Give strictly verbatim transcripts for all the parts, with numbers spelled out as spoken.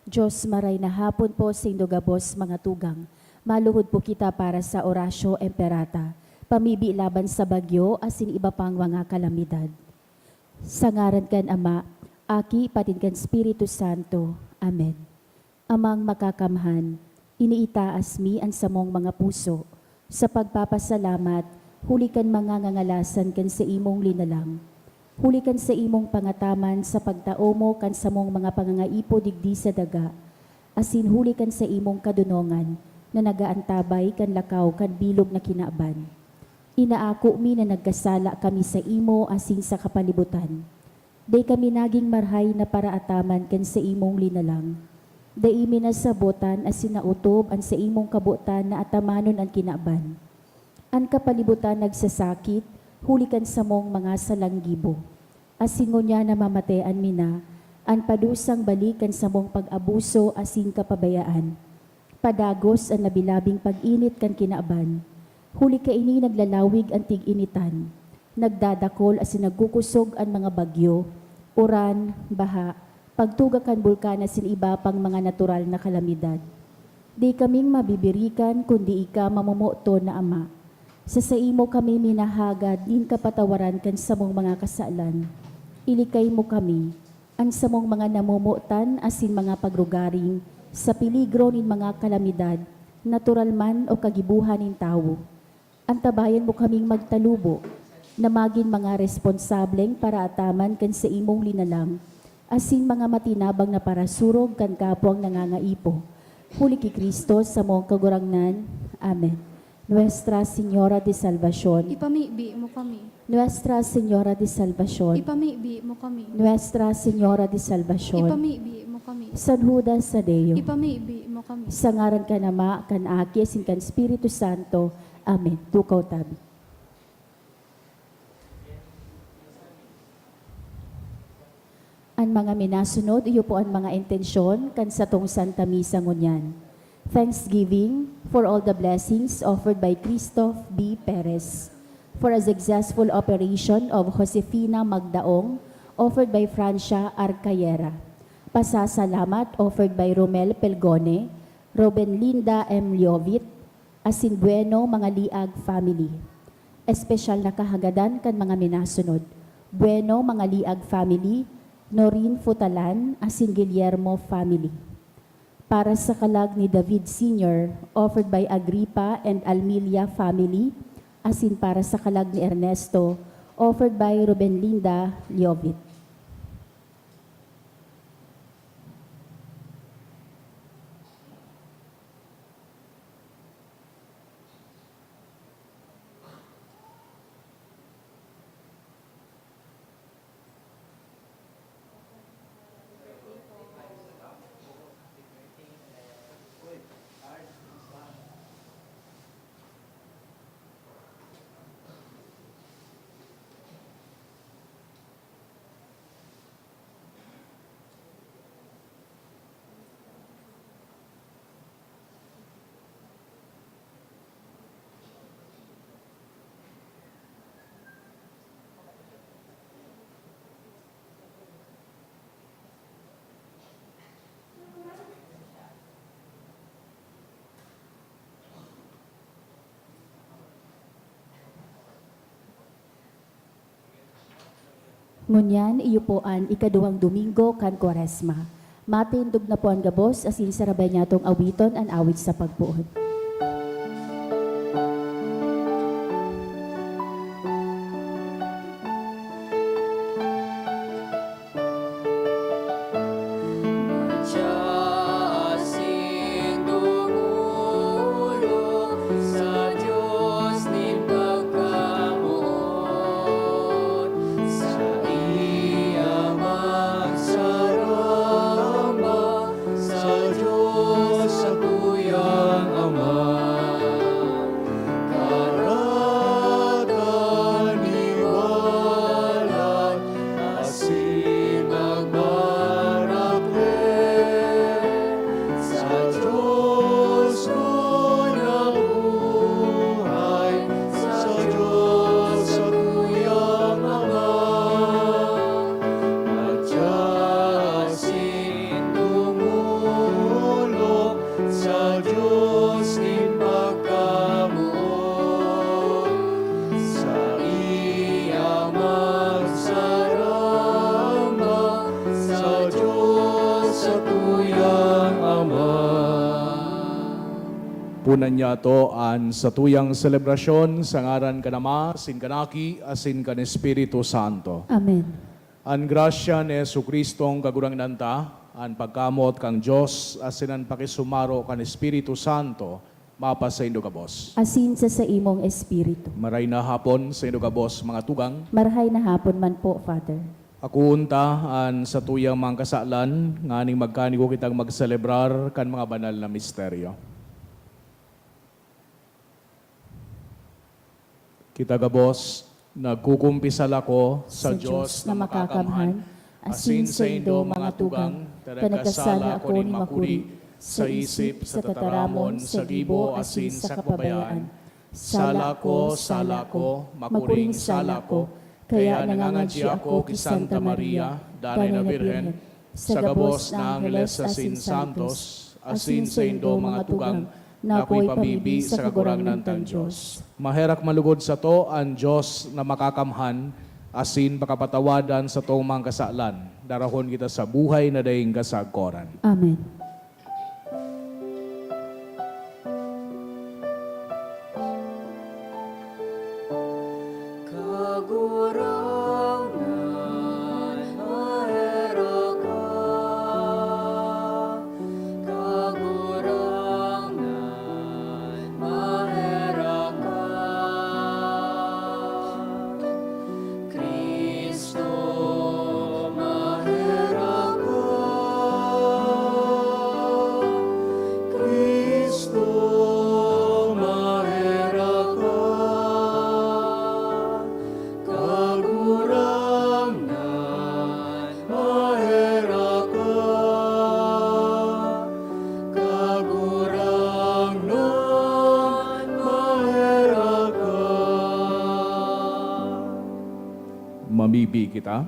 Diyos, maray na hapon po saindo gabos, mga tugang. Maluhod po kita para sa Oratio Imperata, pamibi laban sa bagyo asin iba pang mga kalamidad. Sa ngaran kan Ama, Aki, patin kan Espiritu Santo. Amen. Amang Makakamhan, iniitaas mi an samong mga puso sa pagpapasalamat huli kan mga ngangalasan kan saimong linalang, huli kan saimong pangataman sa pagtao mo kan samong mga pangangaipo digdi sa daga, asin huli kan saimong kadonongan na nagaantabay kan lakaw kan bilog na kinaban. Inaako mi na nagkasala kami saimo asin sa kapalibutan. Dai kami nagin marahay na paraataman kan saimong linalang. Dai mi nasabotan asin naotob an saimong kabotan na atamanon an kinaban. An kapalibutan nagsasakit huli kan samong mga salang gibo. Asin ngunyan namamatean mi na an padusang balik kan samong pag-abuso asin kapabayaan. Padagos an labi-labing pag-init kan kinaban. Huli kaini naglalawig an tig-initan, nagdadakol asin nagkukosog an mga bagyo, uran, baha, pagtuga kan bulkan asin iba pang mga natural na kalamidad. Di kaming mabibirikan kundi ika mamomoton na Ama. Sa saimo kami minahagad nin kapatawaran kan samong mga kasalan. Ilikay mo kami, an samong mga namomotan asin mga pagrugaring sa peligro nin mga kalamidad, natural man o kagibohan nin tawo. Antabayan mo kaming magtalubo na magin mga responsableng paraataman kan saimong linalang asin mga matinabang na parasurog kan kapwang nangangaipo. Huli ki Cristo, samong Kagurangnan. Amen. Nuestra Señora de Salvacion. Ipamibi mo kami. Nuestra Señora de Salvacion. Ipamibi mo kami. Nuestra Señora de Salvacion. Ipamibi mo kami. San Judas Tadeo. Ipamibi mo kami. Sa ngaran kan Ama, kan Aki, asin kan Espiritu Santo. Amen. Tukaw tabi. An mga minasunod, iyo po an mga intensyon kan satong Santa Misa ngunyan. Thanksgiving for all the blessings offered by Christoph B. Perez, for a successful operation of Josefina Magdaong, offered by Francia Arcayera. Pasasalamat offered by Romel Pelgone, Ruben Linda M. Liovit, asin Bueno Mangaliag family. Espesyal na kahagadan kan mga minasunod: Bueno Mangaliag family, Norin Futalan, asin Guillermo family. Para sa kalag ni David Senior, offered by Agripa and Almilia family, asin para sa kalag ni Ernesto, offered by Ruben Linda Liovit. Ngunyan, iyo po an ikaduwang Domingo kan Kwaresma. Matindog na po an gabos, asin sarabay niyatong awiton an awit sa pagpoon. Unan niyato an satuyang selebrasyon sa ngaran kan Ama, asin kan Aki, asin kan Espiritu Santo. Amen. An grasya ni Jesu-Cristong Kagurangnan ta, an pagkamot kan Dios, asin an pakisumaro kan Espiritu Santo, mapasaindo gabos. Asin sa saimong espiritu. Maray na hapon saindo gabos, mga tugang. Marahay na hapon man po, Father. Akoon ta an satuyang mga kasalan, nganing magkanigo kitang magselebrar kan mga banal na misteryo. Kita gabos, nagkukumpisal ako sa Sa Dios Dios na na makakamhan, makakamhan, asin asin saindo, saindo, mga mga tugang, tugang, ta ta nagkasala nagkasala ako ako nin nin makuri, makuri, sa sa isip, isip, sa sa tataramon, tataramon, sa sa gibo, gibo, asin asin sa sa kapabayaan. kapabayaan. Sala ko, sala ko, makuring sala ko, kaya nangangadyi ako ki Santa Maria, Danay na Birhen, sa gabos na angheles asin santos, asin saindo, mga tugang, na ako'y pamibi sa Kagurangnan tang Dios. Maherak malugod sato an Dios na makakamhan, asin pakapatawadan satong mga kasalan. Darahon kita sa buhay na daing kasagkoran. Amen. Kagurangnan, maherak ka. Kagurangnan, maherak ka. Cristo, maherak ka. Cristo, maherak ka. Kagurangnan, maherak ka. Kagurangnan, maherak ka. Mamibi kita.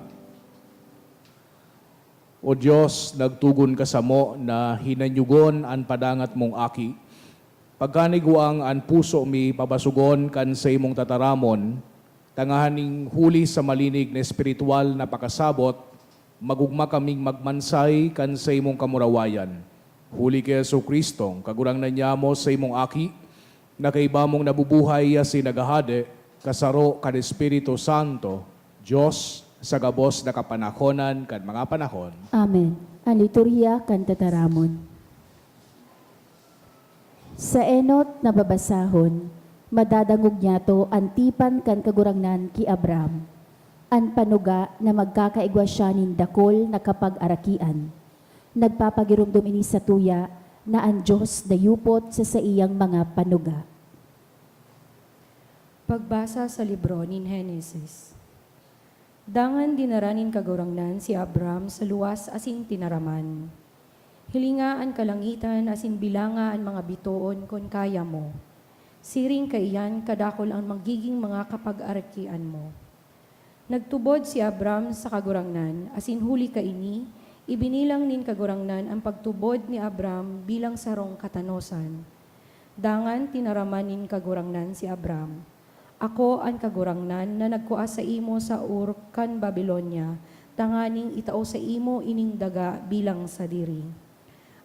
O Dios, nagtugon ka samo na hinanyugon an padangat mong Aki. Pagkanigwang an puso mi pabasogon kan saimong tataramon, tanganing huli sa malinig na espiritual na pakasabot, magugma kaming magmansay kan saimong kamurawayan. Huli ki Jesu-Cristong Kagurangnan nyamo, saimong Aki, na kaiba mong nabubuhay asin naghahade, kasaro kan Espiritu Santo, Dios, sa gabos na kapanahonan kan mga panahon. Amen. An liturhiya kan tataramon. Sa enot na babasahon, madadangog niyato an tipan kan Kagurangnan ki Abraham, an panuga na magkakaigwa siya nin dakul na kapag-arakian. Nagpapagiromdom ini satuya na an Dios dayupot sa saiyang mga panuga. Pagbasa sa libro nin Henesis. Dangan dinara nin Kagurangnan si Abram sa luwas asin tinaraman, "Hilinga an kalangitan asin bilanga an mga bitoon kun kaya mo. Siring kaiyan kadakul an magigin mga kapag-arakian mo." Nagtubod si Abram sa Kagurangnan, asin huli kaini, ibinilang nin Kagurangnan an pagtubod ni Abram bilang sarong katanosan. Dangan tinaraman nin Kagurangnan si Abram, "Ako an Kagurangnan na nagkua saimo sa Ur kan Babilonia, tanganing itao saimo ining daga bilang sadiri."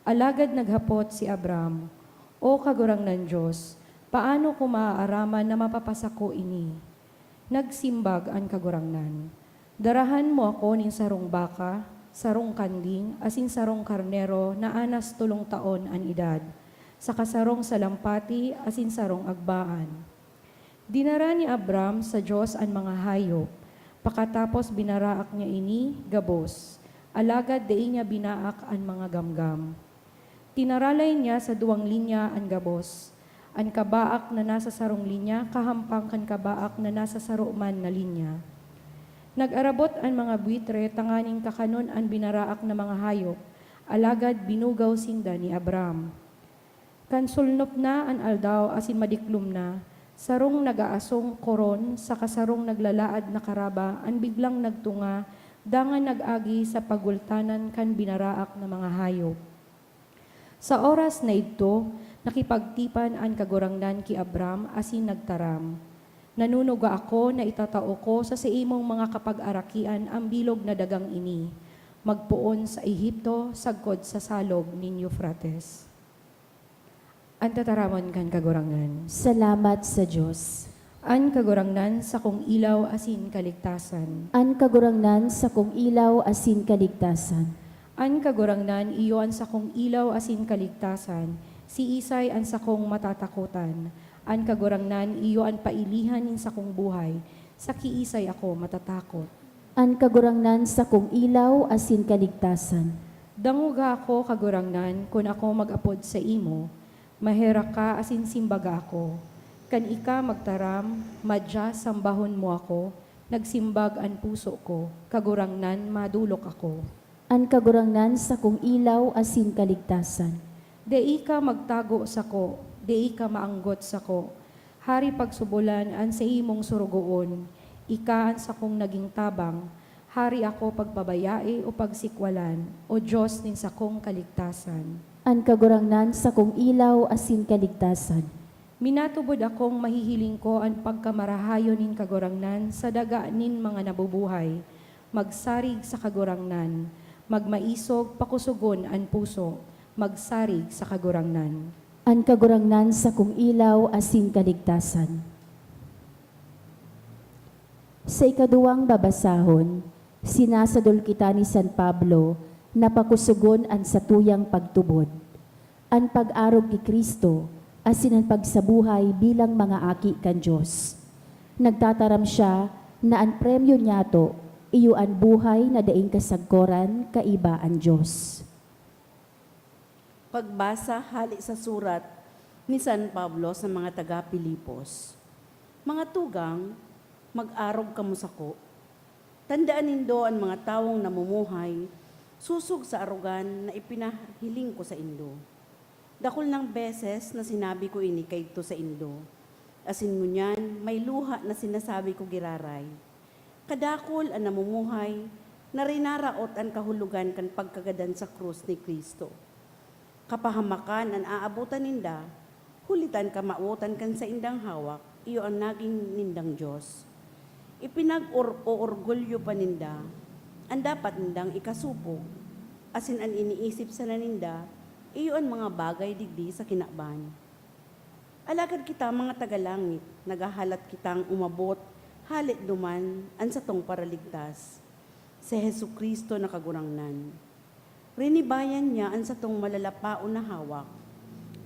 Alagad naghapot si Abram, "O Kagurangnan Dios, paano ko maaaraman na mapapasako ini?" Nagsimbag an Kagurangnan, "Darahan mo ako nin sarong baka, sarong kanding, asin sarong karnero na anas tolong taon an edad, saka sarong salampati asin sarong agbaan." Dinara ni Abram sa Dios an mga hayop, pakatapos binaraak niya ini gabos, alagad dai niya binaak an mga gamgam. Tinaralay niya sa duwang linya an gabos, an kabaak na nasa sarong linya kahampang kan kabaak na nasa saro man na linya. Nag-arabot an mga buitre tanganing kakanon an binaraak na mga hayop, alagad binugaw sinda ni Abram. Kan solnop na an aldaw asin madiklom na, sarong nag-aasong koron saka sarong naglalaad na karaba an biglang nagtunga dangan nag-agi sa pagultanan kan binaraak na mga hayop. Sa oras na idto, nakipagtipan an Kagurangnan ki Abram asin nagtaram, "Nanunuga ako na itatao ko sa saimong mga kapag-arakian an bilog na dagang ini, magpoon sa Egipto, sagkod sa salog nin Eufrates." An tataramon kan Kagurangnan. Salamat sa Dios. An Kagurangnan, sakong ilaw asin kaligtasan. An Kagurangnan, sakong ilaw asin kaligtasan. An Kagurangnan, iyo an sakong ilaw asin kaligtasan. Siisay an sakong matatakotan? An Kagurangnan, iyo an pailihan nin sakong buhay. Sa kiisay ako matatakot? An Kagurangnan, sakong ilaw asin kaligtasan. Dangoga ako, Kagurangnan, kun ako mag-apod saimo. Maherak ka asin simbaga ako. Kan ika magtaram, madya sambahon mo ako. Nagsimbag an puso ko, Kagurangnan, madolok ako. An Kagurangnan, sakong ilaw asin kaligtasan. Dai ka magtago sako, dai ka maanggot sako. Hari pagsubolan an saimong sorogoon. Ika an sakong naging tabang. Hari ako pagpabayai o pagsikwalan, O Dios nin sakong kaligtasan. An Kagurangnan, sakong ilaw asin kaligtasan. Minatubod akong mahihiling ko an pagkamarahayon nin Kagurangnan sa daga nin mga nabubuhay. Magsarig sa Kagurangnan. Magmaisog, pakosogon an puso. Magsarig sa Kagurangnan. An Kagurangnan, sakong ilaw asin kaligtasan. Sa ikaduwang babasahon, sinasadol kita ni San Pablo na pakosogon an satuyang pagtubod, an pag-arog ki Cristo, asin an pagsabuhay bilang mga aki kan Dios. Nagtataram siya na an premyo niyato iyo an buhay na daing kasagkoran kaiba an Dios. Pagbasa hale sa surat ni San Pablo sa mga taga Filipos. Mga tugang, mag-arog kamo sako. Tandaan nindo an mga tawong namumuhay sosog sa arogan na ipinahiling ko saindo. Dakul nang beses na sinabi ko ini kaidto saindo, asin ngunyan may luha na sinasabi ko giraray. Kadakul an namumuhay na rinaraot an kahulogan kan pagkagadan sa krus ni Cristo. Kapahamakan an aabotan ninda, huli ta an kamawotan kan saindang hawak iyo an nagin nindang dios. Ipinag-oorgulyo pa ninda an dapat nindang ikasopog, asin an iniisip sana ninda iyo an mga bagay digdi sa kinaban. Alagad kita, mga taga langit, naghahalat kitang umabot hale duman an satong Paraligtas, si Jesu-Cristo na Kagurangnan. Rinibayan niya an satong malalapaon na hawak,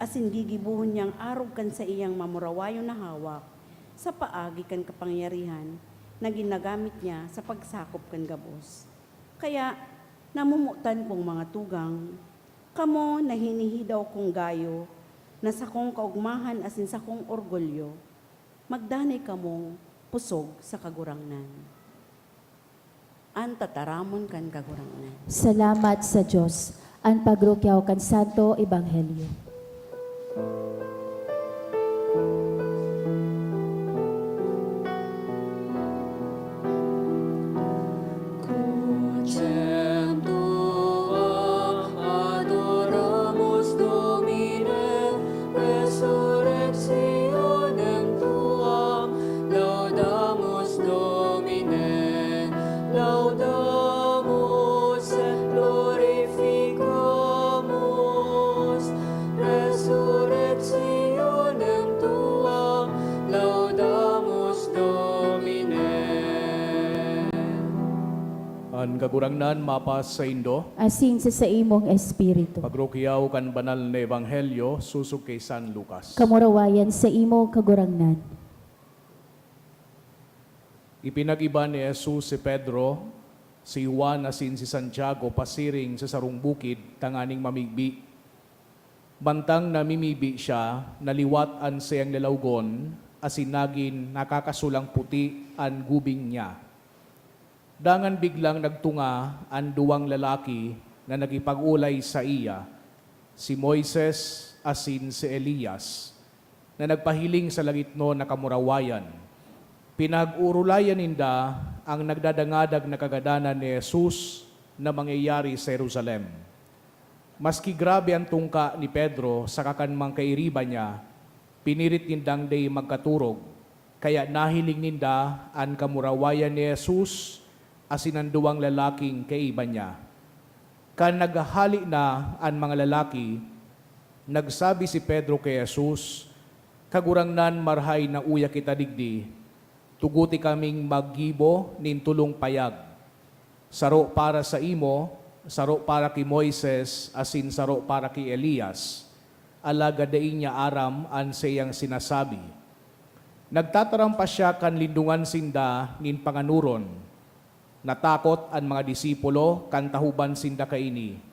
asin gigibohon niyang arog kan saiyang mamurawayon na hawak sa paagi kan kapangyarihan na ginagamit niya sa pagsakop kan gabos. Kaya, namomotan kong mga tugang, kamo na hinihidaw kong gayo na sakong kaogmahan asin sakong orgulyo, magdanay kamong pusog sa Kagurangnan. An tataramon kan Kagurangnan. Salamat sa Dios. An pagrukyaw kan Santo Ebanghelyo. Resurrectionem tuam, laudamus Domine, laudamus et glorificamus. Resurrectionem tuam, laudamus Domine. An Kagurangnan mapasaindo. Asin sa saimong espiritu. Pagrukyaw kan Banal na Ebanghelyo sosog ki San Lucas. Kamurawayan saimo, Kagurangnan. Ipinag-iba ni Jesus si Pedro, si Juan asin si Santiago pasiring sa sarong bukid tanganing mamibi. Mantang namimibi siya, naliwat an saiyang lalawgon asin nagin nakakasulang puti an gubing niya. Dangan biglang nagtunga an duwang lalaki na nakipag-olay saiya, si Moises asin si Elias, na nagpahiling sa langitnon na kamurawayan. Pinag-oorolayan ninda an nagdadangadag na kagadanan ni Jesus na mangyayari sa Jerusalem. Maski grabe an tungka ni Pedro saka kan mga kairiba niya, pinirit nindang dai magkatorog, kaya nahiling ninda an kamurawayan ni Jesus asin an duwang lalaking kaiba niya. Kan naghahale na an mga lalaki, Nagsabi si Pedro ki Jesus, "Kagurangnan, marahay na uya kita digdi, tuguti kaming maggibo nin tolong payag, saro para saimo, saro para ki Moises, asin saro para ki Elias." Alagad dai niya aram an saiyang sinasabi. Nagtataram pa siya kan lindongan sinda nin panganoron. Natakot an mga disipulo kan tahoban sinda kaini.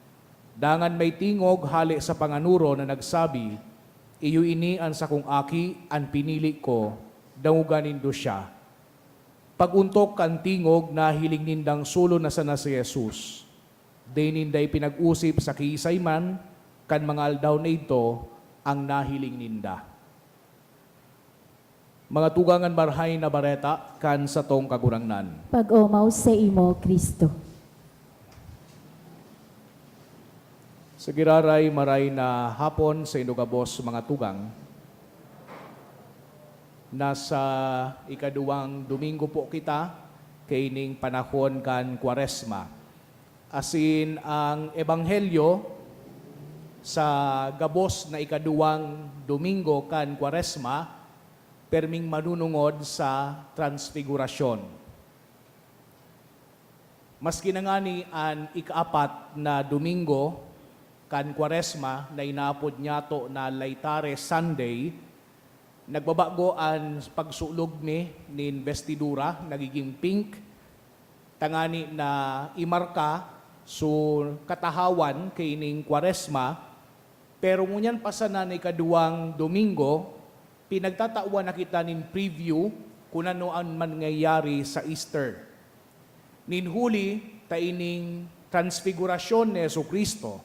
Dangan may tingog hale sa panganoron na nagsabi, "Iyo ini an sakong Aki, an pinili ko, dangoga nindo siya." Pag-ontok kan tingog, nahiling nindang solo na sana si Jesus. Dai ninda ipinag-osip sa kiisay man kan mga aldaw na idto ang nahiling ninda. Mga tugang, an Marahay na Bareta kan satong Kagurangnan. Pag-omaw saimo, Cristo. Sa giraray, maray na hapon saindo gabos, mga tugang. Nasa ikaduwang Domingo po kita kaining panahon kan Kwaresma. Asin ang ebanghelyo sa gabos na ikaduwang Domingo kan Kwaresma, perming manunungod sa Transfigurasyon. Maski na ngani an ikaapat na Domingo kan Kwaresma na inaapod niyato na Laetare Sunday, nagbabago an pagsulog mi nin bestidura, nagiging pink, tangani na imarka so katahawan kaining Kwaresma. Pero ngunyan pa sana na ikaduwang Domingo, pinagtatawan na kita nin preview kun ano an mangyayari sa Easter. Nin huli ta ining transfigurasyon ni Jesu-Cristo.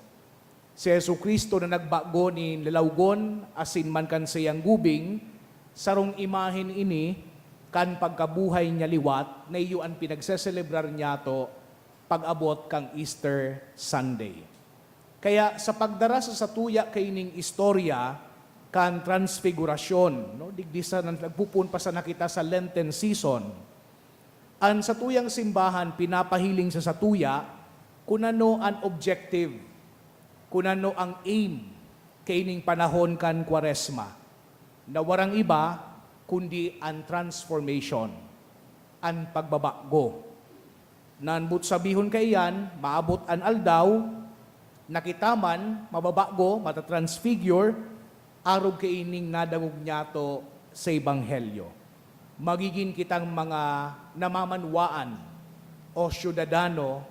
Si Jesu-Cristo na nagbago nin lalawgon asin man kan saiyang gubing, sarong imahen ini kan pagkabuhay niya liwat na iyo an pinagseselebrar niyato pag-abot kan Easter Sunday. Kaya sa pagdara sa satuya kaining istorya kan Transfigurasyon, no, digdi sa nagpupoon pa sana kita sa Lenten season, an satuyang simbahan pinapahiling sa satuya kun ano an objective, kun ano ang aim kaining panahon kan Kwaresma, na warang iba kundi an transformation, an pagbabago. Nan boot sabihon kaiyan, maabot an aldaw na kita man mababago, mata-transfigure, arog kaining nadangog niyato sa Ebanghelyo. Magigin kitang mga namamanwaan o syudadano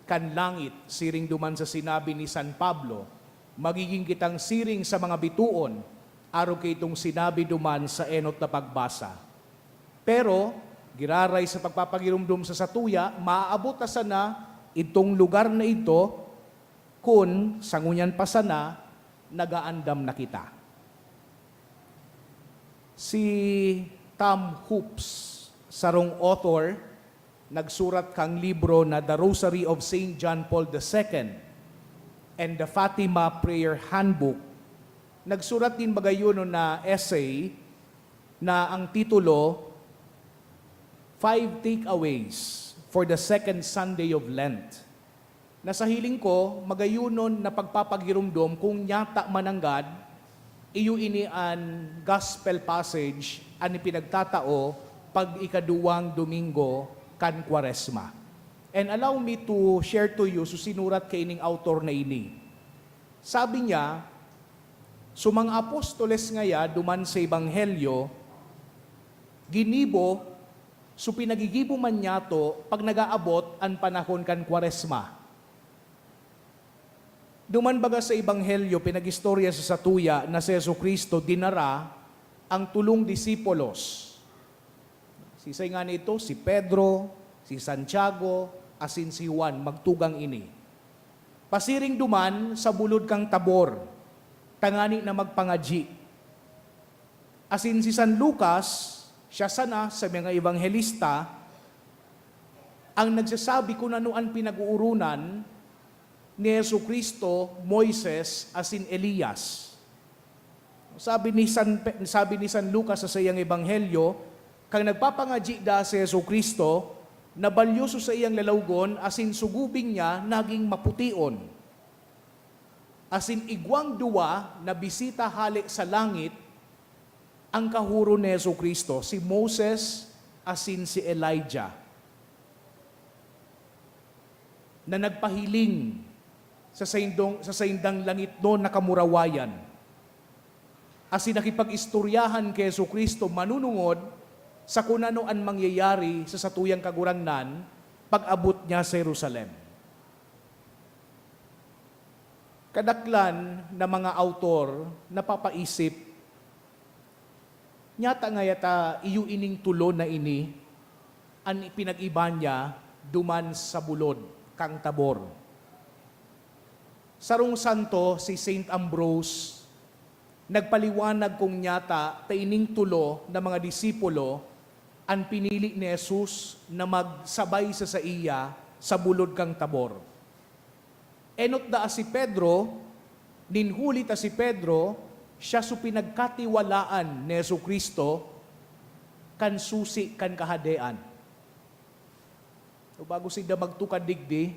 kan langit, siring duman sa sinabi ni San Pablo, magigin kitang siring sa mga bitoon, arog kaitong sinabi duman sa enot na pagbasa. Pero, giraray sa pagpapagiromdom sa satuya, maaabot ta sana itong lugar na ito kun sa ngunyan pa sana nagaandam na kita. Si Tom Hoops, sarong author, nagsurat kang libro na The Rosary of Saint John Paul the Second and the Fatima Prayer Handbook. Nagsurat nin magayonon na essay na ang titulo, Five Takeaways for the Second Sunday of Lent. Na sa hiling ko, magayonon na pagpapagiromdom kung nyata mananggad, iyo ini an gospel passage an ipinagtatao pag ikaduwang Domingo kan Kwaresma. And allow me to share to you so sinurat kaining author na ini. Sabi niya, so mga apostoles ngaya duman sa Ebanghelyo, ginibo, so pinagigibo man niyato pag nag-aabot an panahon kan Kwaresma. Duman baga sa Ebanghelyo, pinag-istorya sa satuya na si Jesu-Cristo dinara ang tolong disipulos. Sisay ngani ito? Si Pedro, si Santiago, asin si Juan, magtugang ini. Pasiring duman sa bulod kan Tabor, tangani na magpangadyi. Asin si San Lucas, siya sana sa mga ebanghelista, ang nagsasabi kun ano an pinag-ooronan ni Jesu-Cristo, Moises, asin Elias. Sabi ni San Pe-, sabi ni San Lucas sa saiyang Ebanghelyo, kan nagpapangadyi daa si Jesu-Cristo, nabalyo so saiyang lalawgon asin so gubing niya naging mapution. Asin igwang duwa na bisita hale sa langit an kahuron ni Jesu-Cristo, si Moses asin si Elijah, na nagpahiling sa saindong, sa saindang langitnon na kamurawayan. Asin nakipag-istoryahan ki Jesu-Cristo manunungod sa kun ano an mangyayari sa satuyang Kagurangnan pag-abot niya sa Jerusalem. Kadaklan na mga awtor napapaisip, "Nyata ngaya ta iyo ining tulo na ini an ipinag-iba niya duman sa bulod kan Tabor." Sarong santo, si Saint Ambrose, nagpaliwanag kung nyata ta ining tulo na mga disipulo an pinili ni Jesus na magsabay sa saiya sa bulod kan Tabor. Enot daa si Pedro, nin huli ta si Pedro, siya so pinagkatiwalaan ni Jesu-Cristo kan susi kan Kahadean. So, bago sinda magtukad digdi,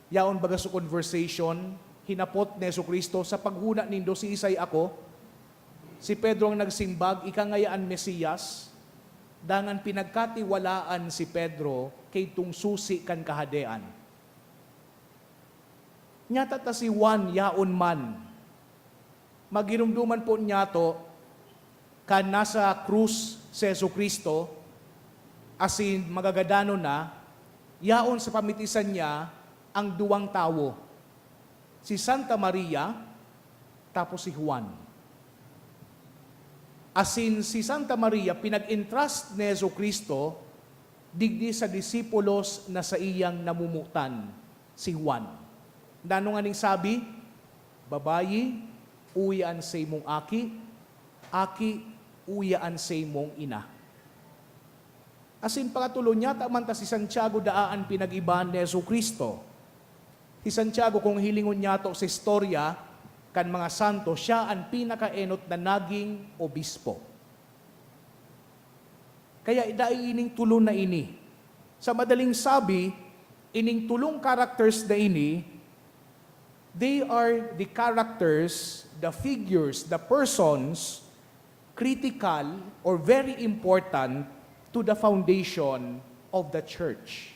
yaon baga sa conversation, hinapot ni Jesu-Cristo, "Sa paghona nindo, siisay ako?" Si Pedro ang nagsimbag, "Ika ngaya an Mesiyas." Dangan pinagkatiwalaan si Pedro kaidtong susi kan Kahadean. Nyata ta si Juan yaon man. Magiromdoman po nyato, kan nasa krus si Jesu-Cristo, asin magagadanon na, yaon sa pamitisan niya ang duwang tawo, si Santa Maria, tapos si Juan. Asin si Santa Maria pinag-entrust ni Jesu-Cristo digdi sa disipulos na saiyang namomotan, si Juan. Nano nganing sabi? "Babayi, uya an saimong aki, aki, uya an saimong ina." Asin pangatolo, nyata man ta si Santiago daa an pinag-iba ni Jesu-Cristo. Si Santiago, kung hilingon nyato sa istorya kan mga santo, siya an pinakaenot na naging obispo. Kaya dai ining tulo na ini. Sa madaling sabi, ining tulong characters na ini, they are the characters, the figures, the persons critical or very important to the foundation of the church.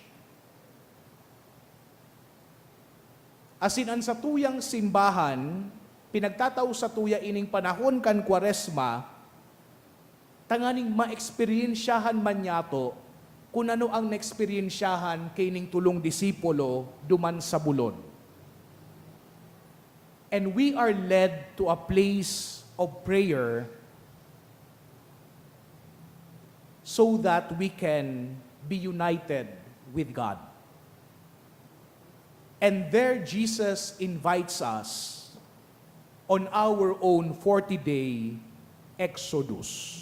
Asin an satuyang simbahan, pinagtatao satuya ining panahon kan Kwaresma, tanganing maeksperyensyahan man nyato kun ano ang naeksperyensyahan kaining tulong disipulo duman sa bulod. And we are led to a place of prayer so that we can be united with God. And there Jesus invites us on our own forty-day exodus.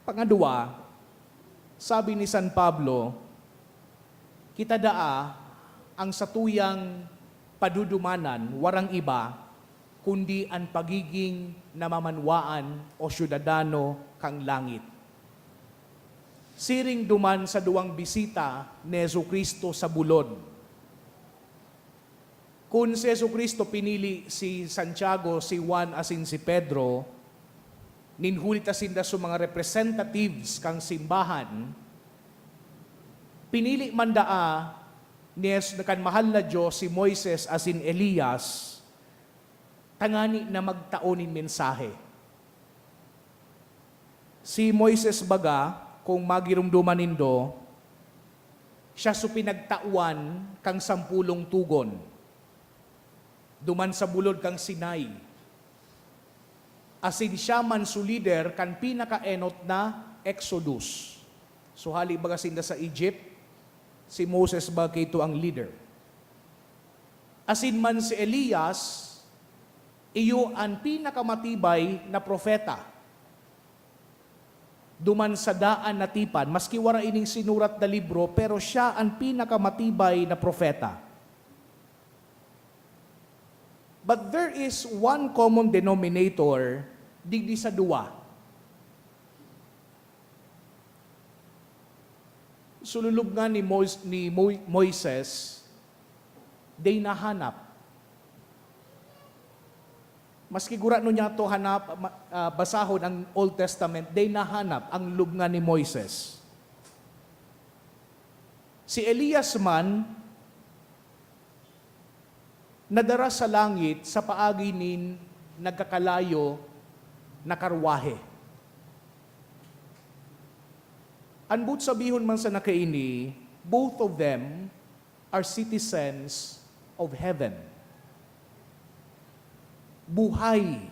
Pangadwa, sabi ni San Pablo, "Kita daa ang satuyang padudumanan, warang iba, kundi an pagiging namamanwaan o syudadano kan langit." Siring duman sa duwang bisita ni Jesu-Cristo sa bulod. Kun si Jesu-Cristo pinili si Santiago, si Juan, asin si Pedro, nin huli ta sinda so mga representatives kan simbahan, pinili man daa ni Jes-, kan mahal na Dios si Moises asin Elias tangani na magtao nin mensahe. Si Moises baga, kung magiromdoman nindo, siya so pinagtawan kan sampolong togon duman sa bulod kan Sinai. Asin siya man so lider kan pinakaenot na Exodus. So, hali baga sinda sa Egypt, si Moses baga kaito ang leader. Asin man si Elias, iyo an pinakamatibay na propeta duman sa daan na tipan, maski wara ining sinurat na libro, pero siya an pinakamatibay na propeta. But there is one common denominator digdi sa duwa. Sululubngan ni Mois-, ni Moi-, Moises, Day nahanap. Maski gurano niya to hanap, ma-, ah, basahon ang Old Testament, day nahanap ang lubngan ni Moises. Si Elias man, nadara sa langit sa paagi nin nagkakalayo na karwahe. An boot sabihon man sana kaini, both of them are citizens of heaven. Buhay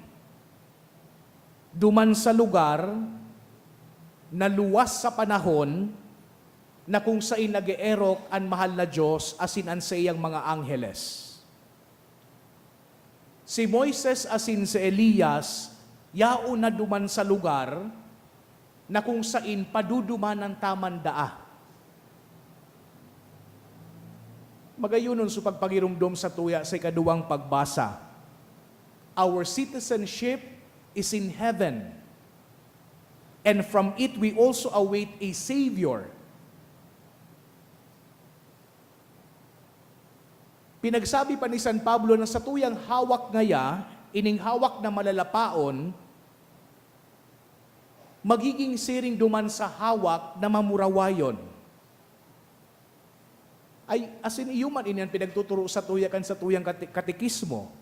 duman sa lugar na luwas sa panahon na kung saen nag-eerok an mahal na Dios asin an saiyang mga angheles. Si Moises asin si Elias yaon na duman sa lugar na kung saen padudumanan ta man daa. Magayonon sa pagpagiromdom sa tuya sa ikaduwang pagbasa. Our citizenship is in heaven, and from it we also await a Savior. Pinagsabi pa ni San Pablo na satuyang hawak ngaya, ining hawak na malalapaon, magiging siring duman sa hawak na mamurawayon. Ay, asin iyo man ini an pinagtuturo sa tuya kan satuyang kate-, katekismo,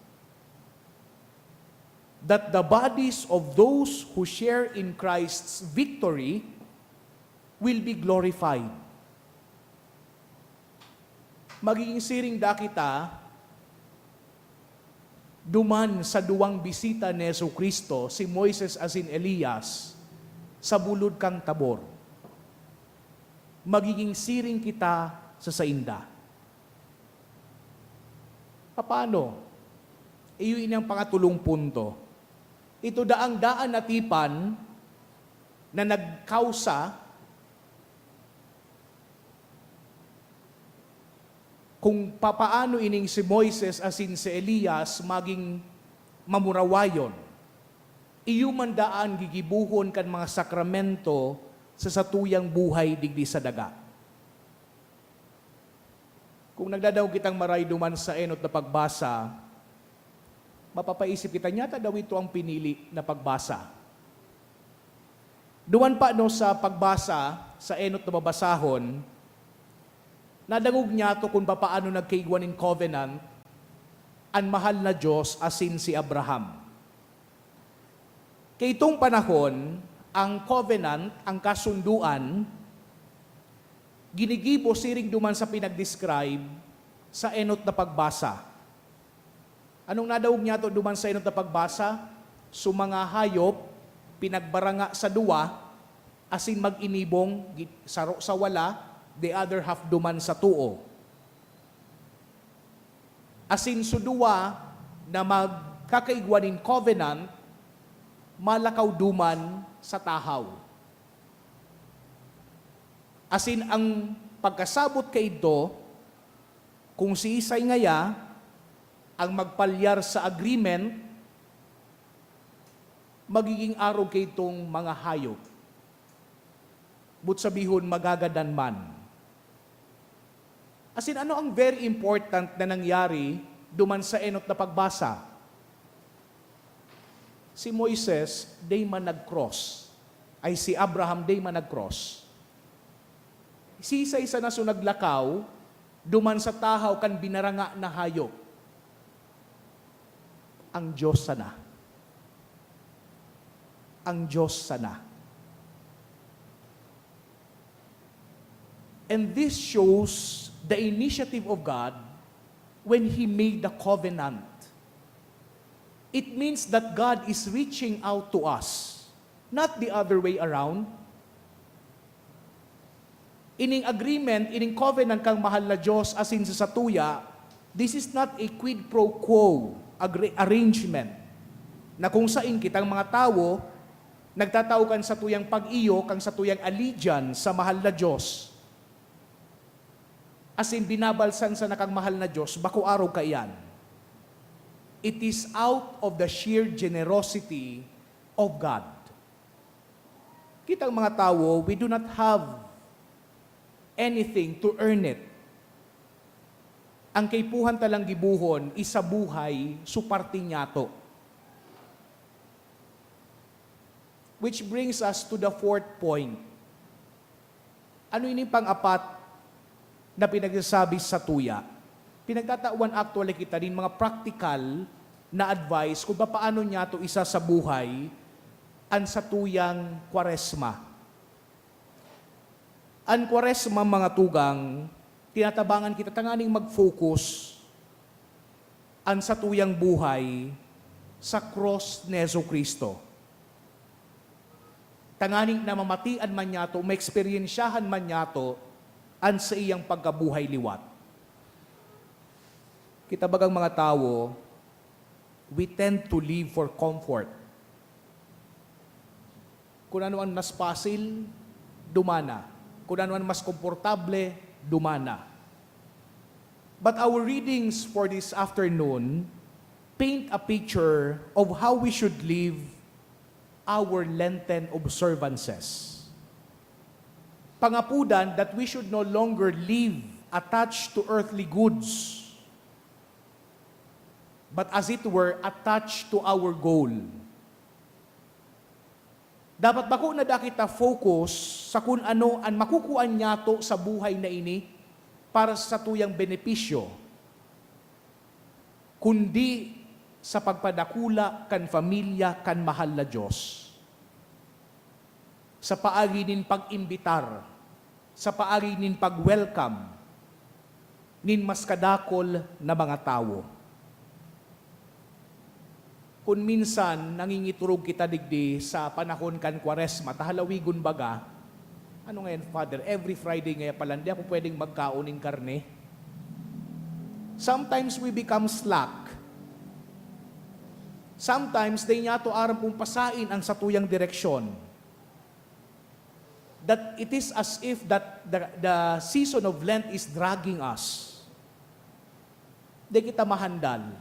that the bodies of those who share in Christ's victory will be glorified. Magiging siring daa kita duman sa duwang bisita ni Jesu-Cristo, si Moises asin Elias, sa bulod kan Tabor. Magiging siring kita sa sainda. Papaano? Iyo ini ang pangatolong punto. Ito daang daan na tipan na nagkausa kung papaano ining si Moises asin si Elias maging mamurawayon. Iyo man daan gigibohon kan mga sakramento sa satuyang buhay digdi sa daga. Kung nagdadangog kitang maray duman sa enot na pagbasa, mapapaisip kita, "Nyata daw ito ang pinili na pagbasa." Duman pa, no, sa pagbasa sa enot na babasahon, nadangog niyato kun papaano nagkaigwa nin covenant an mahal na Dios asin si Abraham. Kaitong panahon, ang covenant, ang kasundoan, ginigibo siring duman sa pinag-describe sa enot na pagbasa. Anong nadangog niyato duman sa enot na pagbasa? So, mga hayop, pinagbaranga sa duwa, asin mag-inibong, gi-, saro sa wala, the other half duman sa too. Asin so duwa na magkakaigwa nin covenant, malakaw duman sa tahaw. Asin ang pagkasabot kaidto, kung siisay ngaya ang magpalyar sa agreement, magiging arog kaidtong mga hayop. Boot sabihon, magagadan man. Asin, ano ang very important na nangyari duman sa enot na pagbasa? Si Moises, dai man nag-cross. Ay, si Abraham, dai man nag-cross. Siisay sana so naglakaw duman sa tahaw kan binaranga na hayop? Ang Diyos sana. Ang Diyos sana. And this shows the initiative of God when He made the covenant. It means that God is reaching out to us, not the other way around. Ining agreement, ining covenant kan mahal na Diyos asin sa satuya, this is not a quid pro quo agre-, arrangement na kung sain kitang mga tawo nagtatao kan satuyang pag-iyo, kan satuyang allegiance sa mahal na Diyos. Asin binabalsan sana kan mahal na Diyos, bako arog kaiyan. It is out of the sheer generosity of God. Kitang mga tawo, we do not have anything to earn it. Ang kaipuhan ta lang gibohon is sa buhay suparte niyato. Which brings us to the fourth point. Ano ini pang-apat na pinagsasabi sa tuya? Pinagtatawan actually kita nin mga practical na advice kung paano niyato isa sa buhay an satuyang Kwaresma. An Kwaresma, mga tugang, tinatabangan kita tanganing mag-focus an satuyang buhay sa krus ni Jesu-Cristo. Tanganing namamatian man niyato, maeksperiensyahan man niyato an saiyang pagkabuhay liwat. Kita bagang mga tawo, we tend to live for comfort. Kung ano an mas pasil, dumana. Kung ano an mas komportable, dumana. But our readings for this afternoon paint a picture of how we should live our Lenten observances. Pangapudan that we should no longer live attached to earthly goods, but as it were, attached to our goal. Dapat bako na dakita focus sa kun ano an makukuha niyato sa buhay na ini para sa satuyang benepisyo, kundi sa pagpadakula kan pamilya kan mahal na Dios, sa paagi nin pag-imbitar, sa paagi nin pag-welcome nin mas kadakol na mga tawo. Kun minsan, nangingiturog kita digdi sa panahon kan Kwaresma, ta halawigon baga, "Ano ngayon, Father? Every Friday ngaya pala, hindi ako pwedeng magkaon nin karne?" Sometimes we become slack. Sometimes, dai niyato aram kung pasain an satuyang direksyon. That it is as if that the, the season of Lent is dragging us. Di kita mahandal.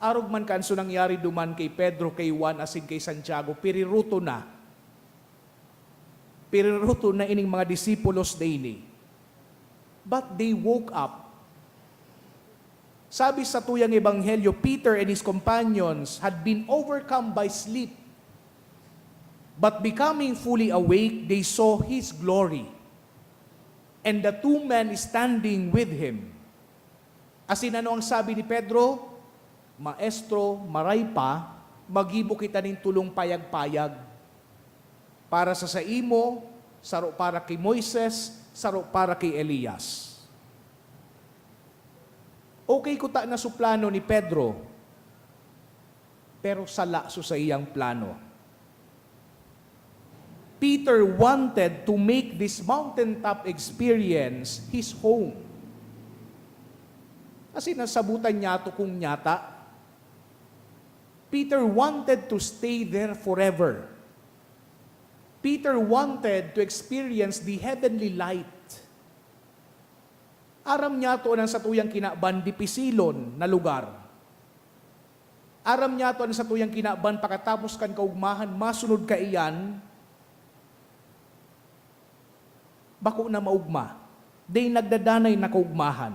Arog man kan so nangyari duman kay Pedro, kay Juan, asin kay Santiago, piriruto na. Piriruto na ining mga disipulos na ini. But they woke up. Sabi sa tuyang ebanghelyo, Peter and his companions had been overcome by sleep. But becoming fully awake, they saw his glory, and the two men standing with him. Asin ano ang sabi ni Pedro? "Maestro, maray pa, maggibo kita nin tolong payag-payag. Para sa saimo, saro para ki Moises, saro para ki Elias." Okay kuta na so plano ni Pedro, pero sala so saiyang plano. Peter wanted to make this mountaintop experience his home. Kasi nasabutan niya to kung nyata. Peter wanted to stay there forever. Peter wanted to experience the heavenly light. Aram niya to an satuyang kinaban dipisilon na lugar. Aram niya to an satuyang kinaban pakatapos kan kaugmahan, masunod kaiyan, bako na maugma. Dai nagdadanay na kaugmahan.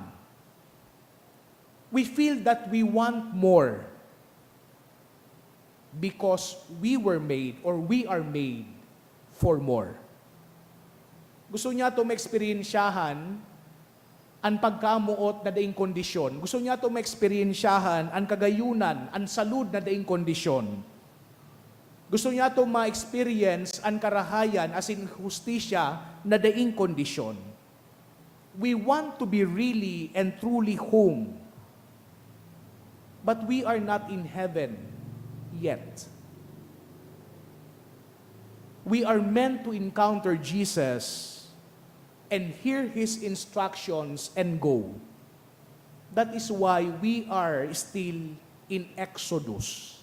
We feel that we want more because we were made or we are made for more. Gusto niya to maeksperiensyahan an pagkamoot na daing kondisyon. Gusto niya to maeksperiensyahan an kagayunan, an salud na daing kondisyon. Gusto niya to ma-experience an karahayan asin hustisya na daing kondisyon. We want to be really and truly home. But we are not in heaven yet. We are meant to encounter Jesus and hear His instructions and go. That is why we are still in Exodus.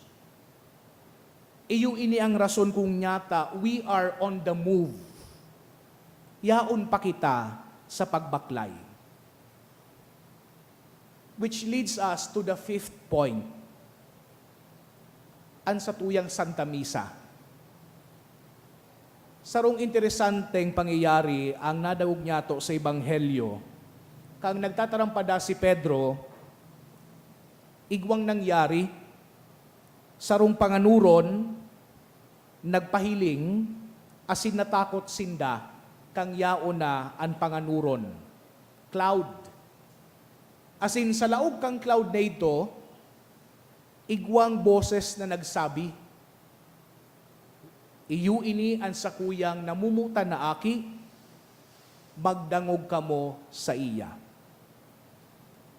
Iyo ini ang rason kung nyata we are on the move. Yaon pa kita sa pagbaklay. Which leads us to the fifth point, an satuyang Santa Misa. Sarong interesanteng pangyayari ang nadangog niyato sa Ebanghelyo. Kan nagtatarampada si Pedro, igwang nangyari, sarong panganoron nagpahiling asin natakot sinda kan yaon na an panganoron, cloud. Asin sa laog kan cloud na idto, igwang boses na nagsabi, "Iyo ini an sakuyang namomotan na Aki, magdangog kamo saiya."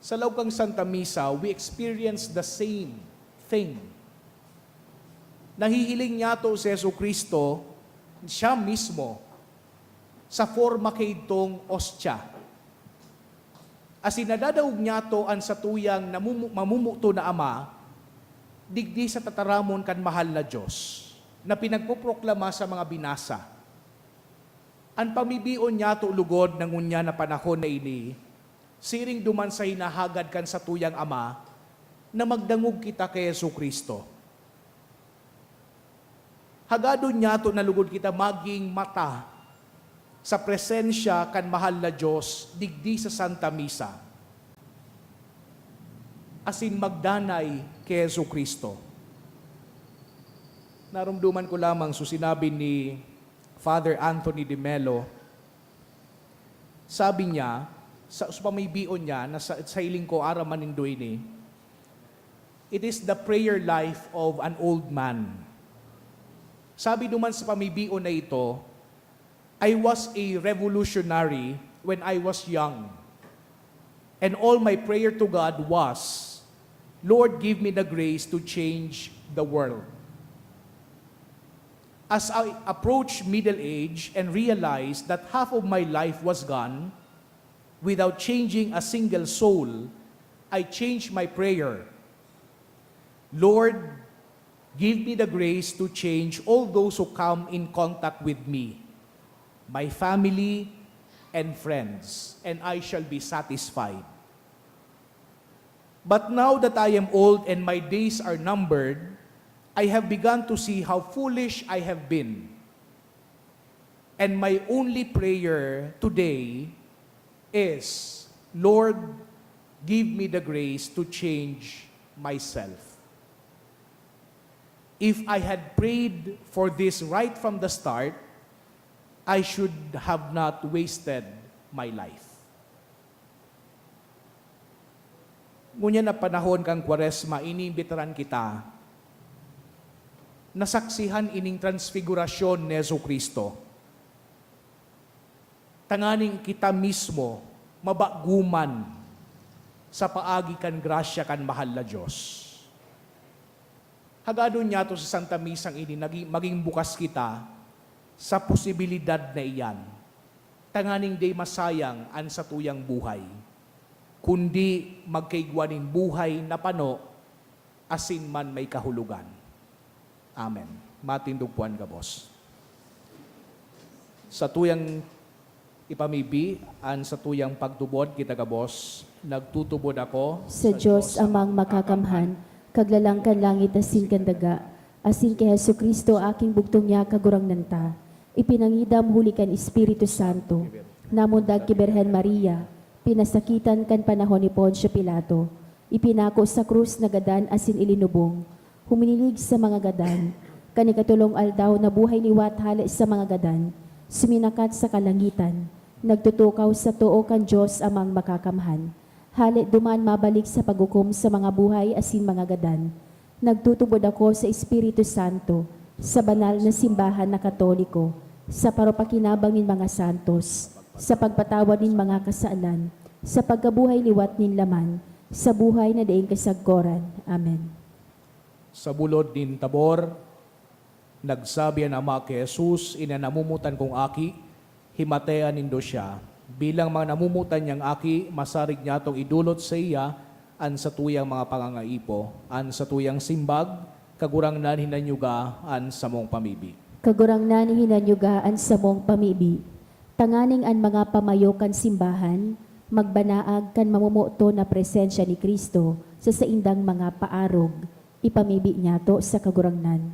Sa laog kan Santa Misa, we experience the same thing. Nahihiling niyato si Jesu-Cristo, siya mismo, sa forma kaidtong ostya. Asin nadadangog niyato an satuyang namumu-, mamomoton na Ama, digdi sa tataramon kan mahal na Dios, na pinagpoproklama sa mga binasa. An pamibion niyato lugod na ngunyan na panahon na ini, siring duman sa hinahagad kan satuyang Ama, na magdangog kita ki Jesu-Cristo. Hagadon niyato na lugod kita magin mata sa presensya kan mahal na Dios digdi sa Santa Misa, asin magdanay ki Jesu-Cristo. Naromdoman ko lamang so sinabi ni Father Anthony de Mello. Sabi niya, sa, sa pamibion niya, na sa, sa hiling ko, aram man nindo ini, "It is the prayer life of an old man." Sabi duman sa pamibion na ito, "I was a revolutionary when I was young, and all my prayer to God was, 'Lord, give me the grace to change the world.' As I approached middle age and realized that half of my life was gone without changing a single soul, I changed my prayer, 'Lord, give me the grace to change all those who come in contact with me, my family, and friends, and I shall be satisfied.' But now that I am old and my days are numbered, I have begun to see how foolish I have been. And my only prayer today is, 'Lord, give me the grace to change myself.' If I had prayed for this right from the start, I should have not wasted my life." Ngunyan na panahon kan Kwaresma, iniimbitaran kita na saksihan ining transfigurasyon ni Jesu-Cristo, tanganing kita mismo mabaguman sa paagi kan grasya kan mahal na Dios. Hagadon niyato sa Santa Misang ini, nagi-, maging bukas kita sa posibilidad na iyan, tanganing di masayang an satuyang buhay, kundi magkaigwa nin buhay na pano asin man may kahulogan. Amen. Matindog po an gabos. Satuyang ipamibi an satuyang pagtubod, kita gabos, nagtutubod ako sa Dios Amang Makakamhan, Kaglalang kan langit asin kan daga, asin ki Jesu-Cristo, aking bugtong niya, Kagurangnan ta. Ipinangidam huli kan Espiritu Santo, namundag ki Birhen Maria, pinasakitan kan panahon ni Poncio Pilato, ipinako sa krus, nagadan asin ilinubong, huminilig sa mga gadan, kan ikatolong aldaw nabuhay liwat hale sa mga gadan, suminakat sa kalangitan, nagtutukaw sa too kan Dios Amang Makakamhan. Hale duman mabalik sa paghukom sa mga buhay asin mga gadan. Nagtutubod ako sa Espiritu Santo, sa banal na simbahan na Katoliko, sa paropakinabang nin mga santos, sa pagpatawad nin mga kasalan, sa pagkabuhay liwat nin laman, sa buhay na daing kasagkoran. Amen. Sa bulod nin Tabor, nagsabi an Ama ki Jesus, "Ini an namomotan kong Aki, himatean nindo siya." Bilang mga namomotan niyang aki, masarig niyatong idolot saiya an satuyang mga pangangaipo. An satuyang simbag, Kagurangnan, hinanyuga an samong pamibi. Kagurangnan, hinanyuga an samong pamibi. Tanganing an mga pamayo kan simbahan magbanaag kan mamomoton na presensya ni Cristo sa saindang mga paarog. Ipamibi niyato sa Kagurangnan.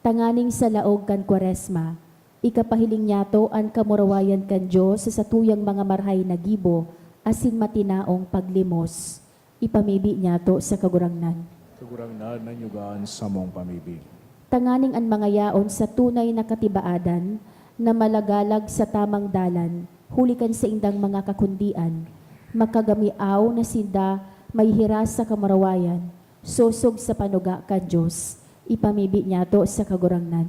Tanganing sa laog kan Kwaresma, Ikapahiling niyato an kamurawayan kan Dios sa satuyang mga marahay na gibo asin matinaong paglimos. Ipamibi niyato sa Kagurangnan. Kagurangnan, nanyugaan samong pamibi. Tanganing an mga yaon sa tunay na katibaadan na malagalag sa tamang dalan, huli kan saindang mga kakundian, makagamiaw na sinda may hiras sa kamurawayan, sosog sa panuga kan Dios. Ipamibi niyato sa Kagurangnan.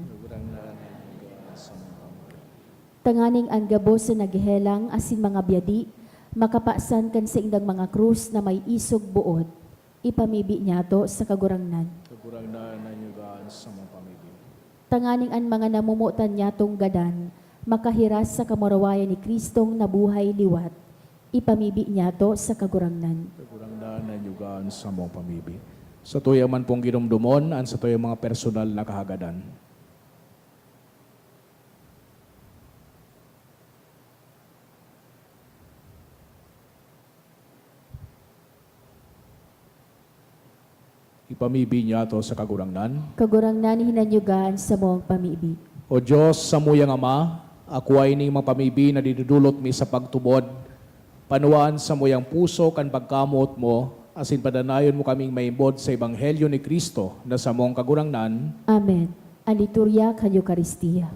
Tanganing an gabos na naghehelang asin mga byadi makapasan kan saindang mga krus na may isog boot, ipamibi niyato sa Kagurangnan. Kagurangnan, nanyugaan samong pamibi. Tanganing an mga namomotan niyatong gadan makahiras sa kamurawayan ni Cristong nabuhay liwat, ipamibi niyato sa Kagurangnan. Kagurangnan, nanyugaan samong pamibi. Satuya man pong ginomdomon an satuyang mga personal na kahagadan. Ipamibi niyato sa Kagurangnan. Kagurangnan, hinanyuga an samong pamibi. O Dios, samuyang Ama, akua ining mga pamibi na dinudulot mi sa pagtubod. Panuwaan samuyang puso kan pagkamoot mo, asin padanayon mo kaming maimbod sa ebanghelyo ni Cristo na samong Kagurangnan. Amen. An liturya kan Eukaristia.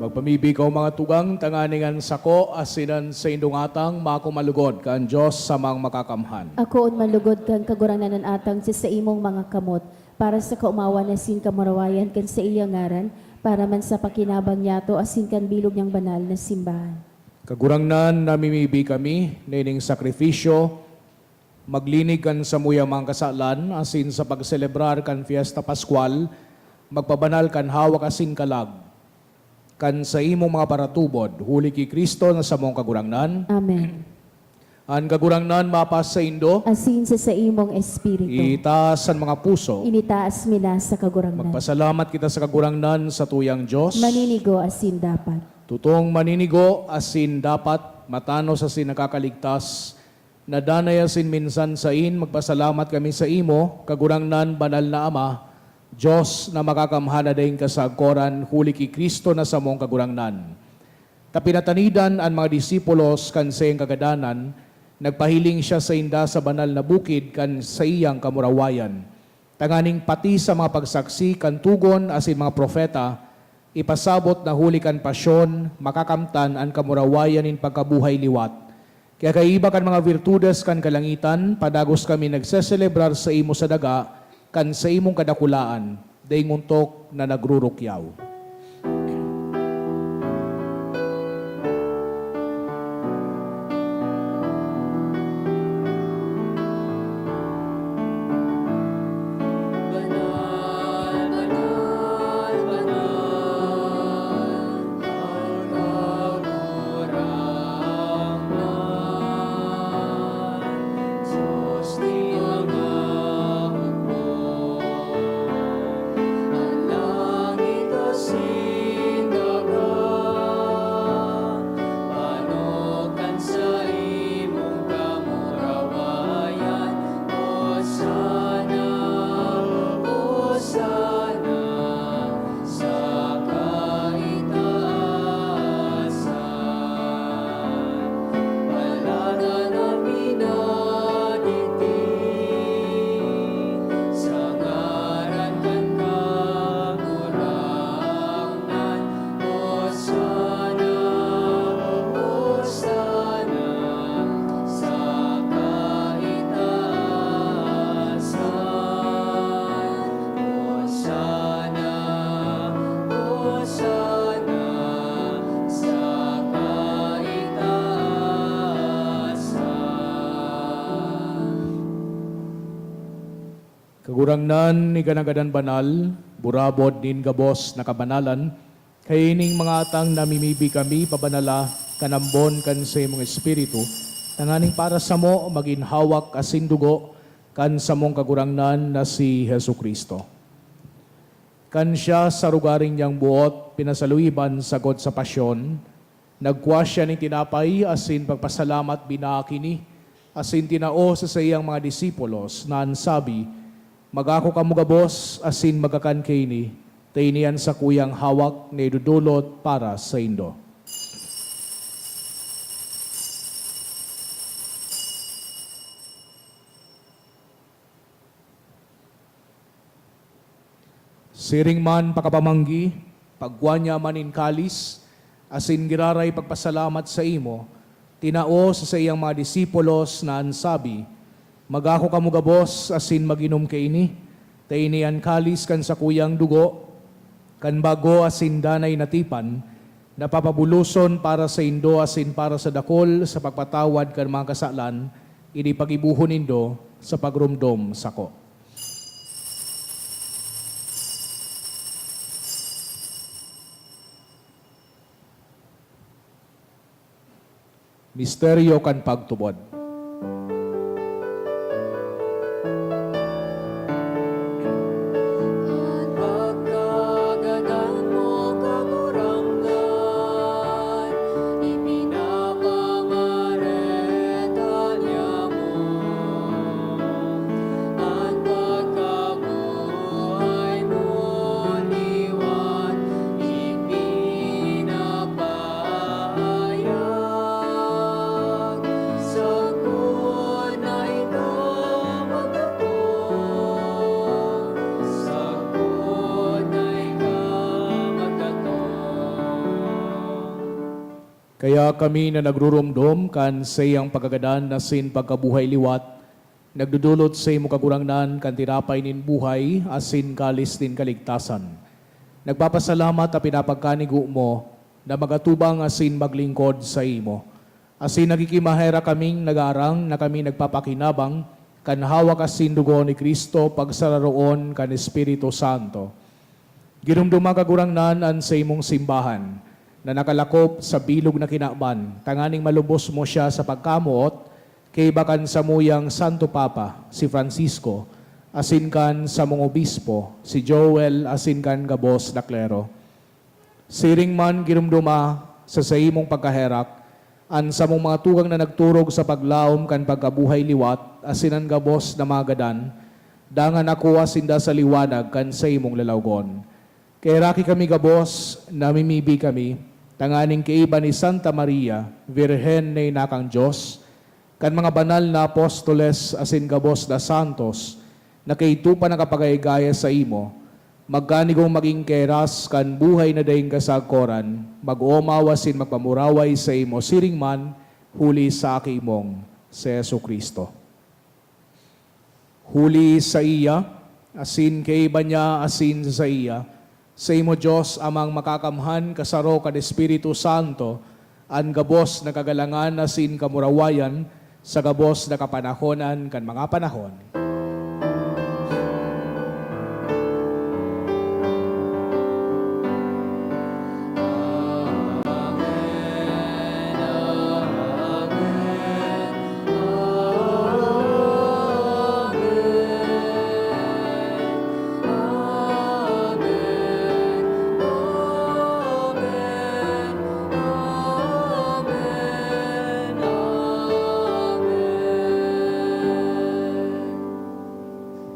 Magpamibi kaw, mga tugang, tanganing an sako asin an saindong atang mako malugod kan Dios Samang Makakamhan. Akoon malugod kan Kagurangnan an atang sa saimong mga kamot, para sa kaomawan asin kamurawayan kan saiyang ngaran, para man sa pakinabang niyato asin kan bilog niyang banal na simbahan. Kagurangnan, namimibi kami na ining sakripisyo maglinig kan samuyang mga kasalan, asin sa pagselebrar kan Fiesta Pascual, magpabanal kan hawak asin kalag kan saimong mga paratubod, huli ki Cristo na samong Kagurangnan. Amen. An Kagurangnan mapasaindo. Asin sa saimong espiritu. Itaas an mga puso. Initaas mi na sa Kagurangnan. Magpasalamat kita sa Kagurangnan, satuyang Dios. Maninigo asin dapat. Tutong maninigo asin dapat, matanos asin nakakaligtas, na danay asin minsan sain, magpasalamat kami saimo, Kagurangnan, Banal na Ama, Dios na Makakamhan na daing kasagkoran, huli ki Cristo na samong Kagurangnan. Ta pinatanidan an mga disipulos kan saiyang kagadanan, nagpahiling siya sainda sa banal na bukid kan saiyang kamurawayan, tanganing pati sa mga pagsaksi kan tugon asin mga propeta, ipasabot na huli kan pasyon, makakamtan an kamurawayan nin pagkabuhay liwat. Kaya kaiba kan mga virtudes kan kalangitan, padagos kami nagseselebrar saimo sa daga kan saimong kadakulaan, daing ontok na nagrurukyaw. Kagurangnan, ikanagadan banal, burabod nin gabos na kabanalan, kaining mga atang namimibi kami pabanala kan ambon kan saimong Espiritu, tanganing para samo magin hawak asin dugo kan samong Kagurangnan na si Jesu-Cristo. Kan siya sa rugaring niyang buot pinasaluiban sagkod sa pasyon, nagkua siya nin tinapay asin pagpasalamat binaak ini, asin tinao sa saiyang mga disipulos na an sabi, "Magako kamo gabos asin magkakan kaini, ta ini an sakuyang hawak na idodolot para saindo." Siring man pakapamanggi, pagkua niya man nin kalis, asin giraray pagpasalamat saimo, tinao sa saiyang mga disipulos na an sabi, "Magako kamo gabos asin mag-inom kaini, ta ini an kalis kan sakuyang dugo, kan bago asin danay na tipan, na papabuloson para saindo asin para sa dakul sa pagpatawad kan mga kasalan. Ini paggibohon nindo sa pagromdom sako." Misteryo kan pagtubod. An pagkagadan mo, Kagurangnan, ipinapamareta niamo. An pagkabuhay mo liwat ipinapahayag. Sagkod na ika magkatao, sagkod na ika magkatao. Kaya kami na nagruromdom kan saiyang pagkagadan asin pagkabuhay liwat, nagdodolot saimo, Kagurangnan, kan tinapay nin buhay asin kalis nin kaligtasan. Nagpapasalamat ta pinapagkanigo mo na magatubang asin maglingkod saimo. Asin nagkikimaherak kaming nagaarang na kami nagpapakinabang kan hawak asin dugo ni Cristo pagsararoon kan Espiritu Santo. Giromdoma, Kagurangnan, an saimong simbahan na nakalakop sa bilog na kinaban, tanganing malubos mo siya sa pagkamoot, kaiba kan samuyang Santo Papa, si Francisco, asin kan samong obispo, si Joel, asin kan gabos na klero. Siring man, giromdoma sa saimong pagkaherak an samong mga tugang na nagturog sa paglaom kan pagkabuhay liwat, asin an gabos na mga gadan, dangan akoa sinda sa liwanag kan saimong lalawgon. Kaheraki kami gabos, namimibi kami, tanganing kaiba ni Santa Maria, Birhen na ina kan Dios, kan mga banal na apostoles asin gabos na santos na kaidto pa nakapagayagaya saimo, magkanigong magin keras kan buhay na daing kasagkoran, mag-omaw asin magpamuraway saimo siring man, huli sa Aki mong si Jesu-Cristo. Huli saiya, asin kaiba niya, asin sa saiya, saimo, Dios Amang Makakamhan, kasaro kan Espiritu Santo, an gabos na kagalangan asin kamurawayan sa gabos na kapanahonan kan mga panahon.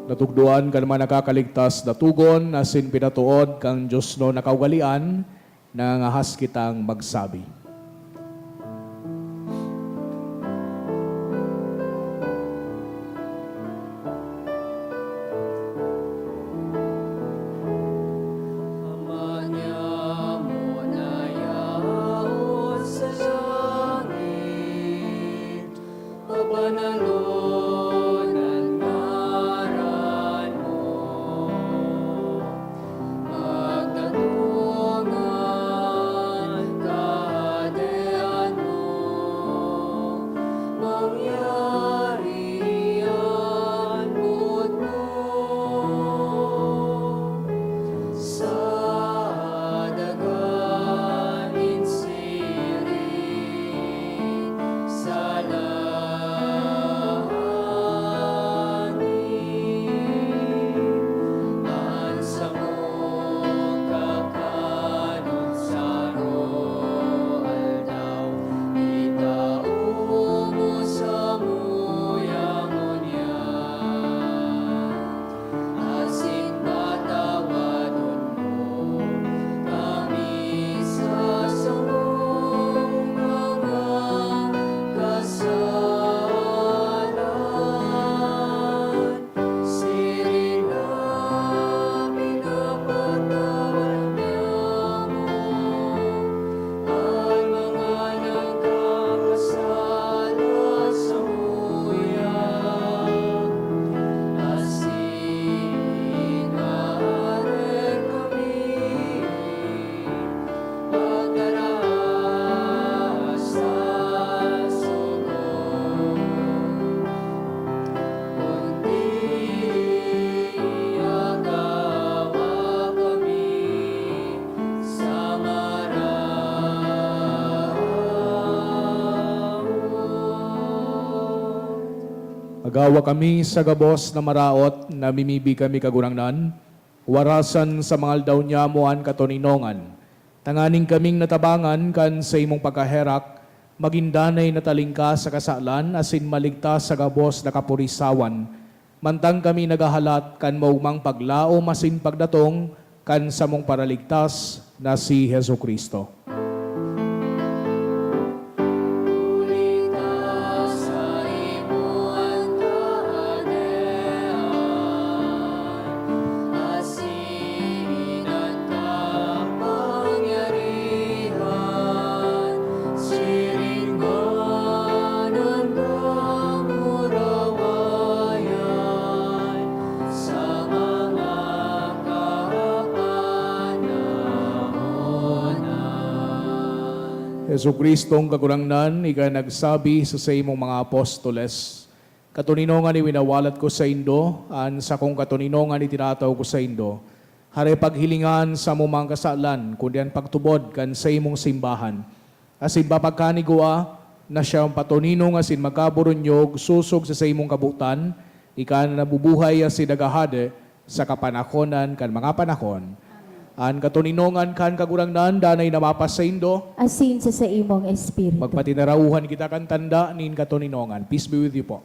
Natugdoan kan mga nakakaligtas na togon asin pinatood kan diosnon na kaugalean nangangahas kitang magsabi. Ama niamo na yaon sa langit, pabanalon an ngaran mo. Magdatong an Kahadean mo, mangyari an boot mo Gawa kami sa gabos na maraot, namimibi kami, Kagurangnan, warasan sa mga aldaw nyamo an katoninongan, tanganing kaming natabangan kan saimong pagkaherak, magin danay na talingkas sa kasalan asin maligtas sa gabos na kapurisawan, mantang kami naghahalat kan maogmang paglaom asin pagdatong kan samong Paraligtas na si Jesu-Cristo. Jesu-Cristong Kagurangnan, ika nagsabi sa saimong mga apostoles, "Katoninongan iwinawalat ko saindo, an sakong katoninongan itinataw ko saindo. Hare paghilingan sa among mga kasalan, kundi an pagtubod kan saimong simbahan. Asin papagkanigwa na siya patoninong asin magkaburunyog sosog sa saimong kabotan, ika na nabubuhay asin naghahade sa kapanahonan kan mga panahon." An katoninongan kan Kagurangnan danay na mapasaindo. Asin sa saimong espiritu. Magpatinarauhan kita kan tanda nin katoninongan. Peace be with you po.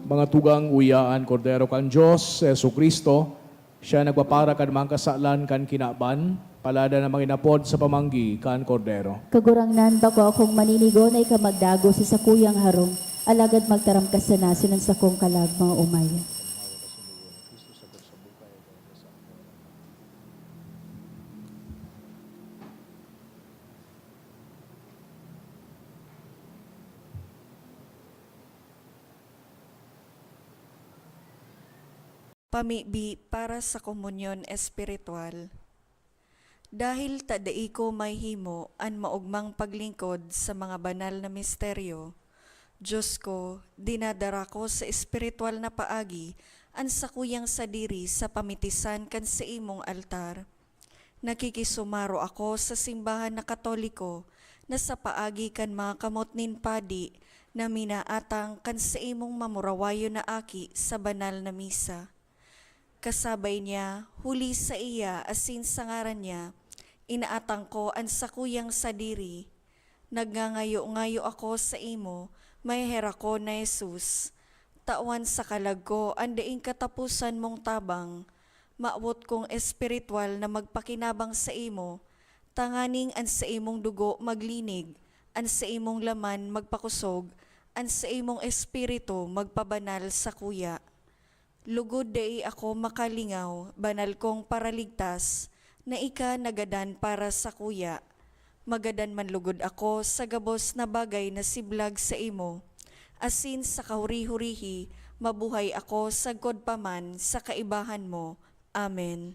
Mga tugang, uya an Kordero kan Dios, si Jesu-Cristo, siya nagpapara kan mga kasalan kan kinaban, paladan na manginapod sa pamanggi kan Kordero. Kagurangnan, bako akong maninigo na ika magdagos sa sakuyang harong, alagad magtaram ka sana asin an sakong kalag maoomay. Pamibi para sa komunyon espiritual. Dahil ta dai ko mahimo an maogmang paglingkod sa mga banal na misteryo, Dios ko, dinadara ko sa espiritual na paagi an sakuyang sadiri sa pamitisan kan saimong altar. Nakikisumaro ako sa simbahan na Katoliko na sa paagi kan mga kamot nin padi na minaatang kan saimong mamurawayon na aki sa banal na misa. Kasabay niya, huli saiya asin sa ngaran niya, inaatang ko an sakuyang sadiri. Nagngangayo-ngayo ako saimo, maheherak ko na Jesus. Tawan sa kalag ko an daing kataposan mong tabang. Mawot kong espiritual na magpakinabang saimo, tanganing an saimong dugo maglinig, an saimong laman magpakosog, an saimong espiritu magpabanal sakuya. Lugod dai ako makalingaw, banal kong Paraligtas, na ika nagadan para sakuya. Magadan man lugod ako sa gabos na bagay na siblag saimo, asin sa kahuri-hurihi mabuhay ako sagkod pa man sa kaibahan mo. Amen.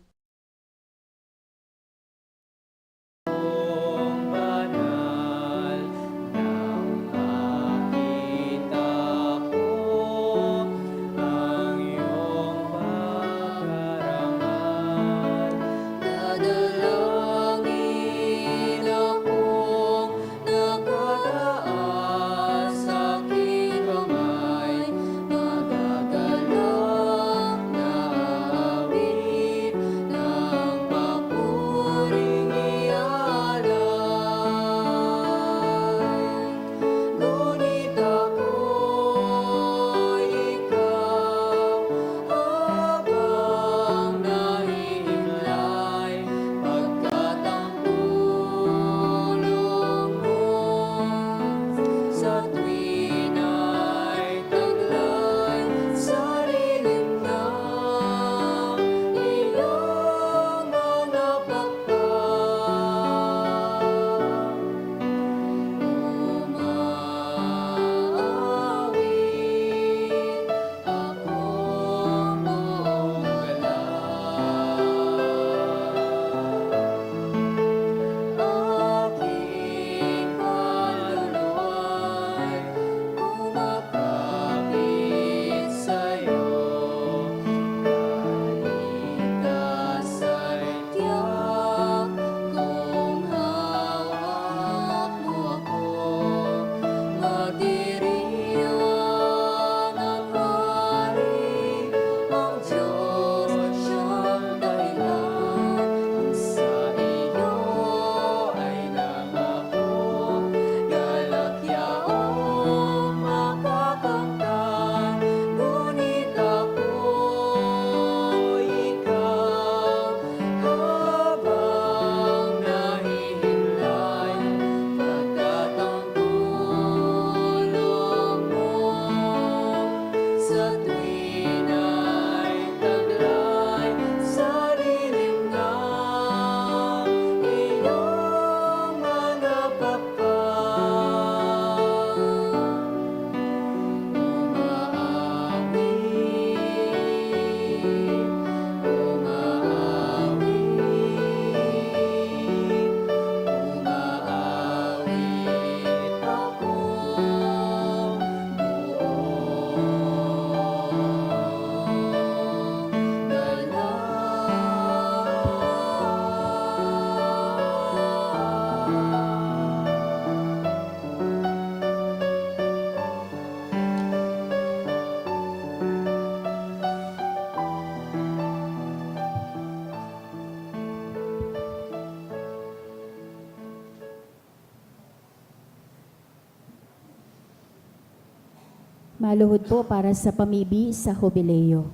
Maluhod po para sa pamibi sa Jubileo.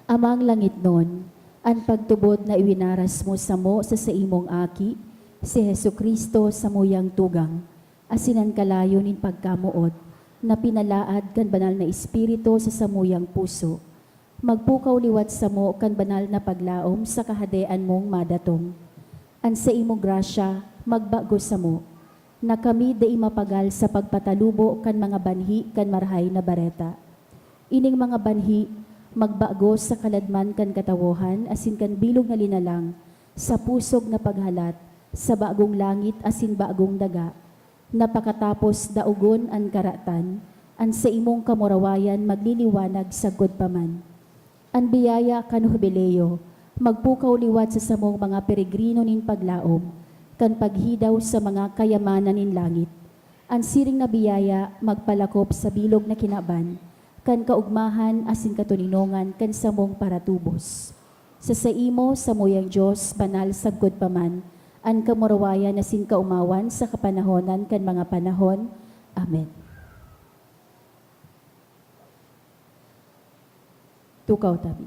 Amang langitnon, an pagtubod na iwinaras mo samo sa saimong Aki, si Jesu-Cristo, samuyang tugang, asin an kalayo nin pagkamoot, na pinalaad kan Banal na Espiritu sa samuyang puso, magpukaw liwat samo kan banal na paglaom sa Kahadean mong madatong. An saimong grasya magbago samo, na kami dai mapagal sa pagpatalubo kan mga banhi kan Marahay na Bareta. Ining mga banhi magbago sa kaladman kan katawohan asin kan bilog na linalang, sa pusog na paghalat, sa bagong langit asin bagong daga, na pakatapos daogon an karatan, an saimong kamurawayan magliliwanag sagkod pa man. An biyaya kan Hubileo magpukaw liwat sa samong mga peregrino nin paglaom kan paghidaw sa mga kayamanan nin langit. An siring na biyaya magpalakop sa bilog na kinaban kan kaogmahan asin katoninongan kan samong paratubos. Sa saimo, samuyang Dios, banal sagkod pa man, an kamurawayan asin kaomawan sa kapanahonan kan mga panahon. Amen. Tukaw tabi.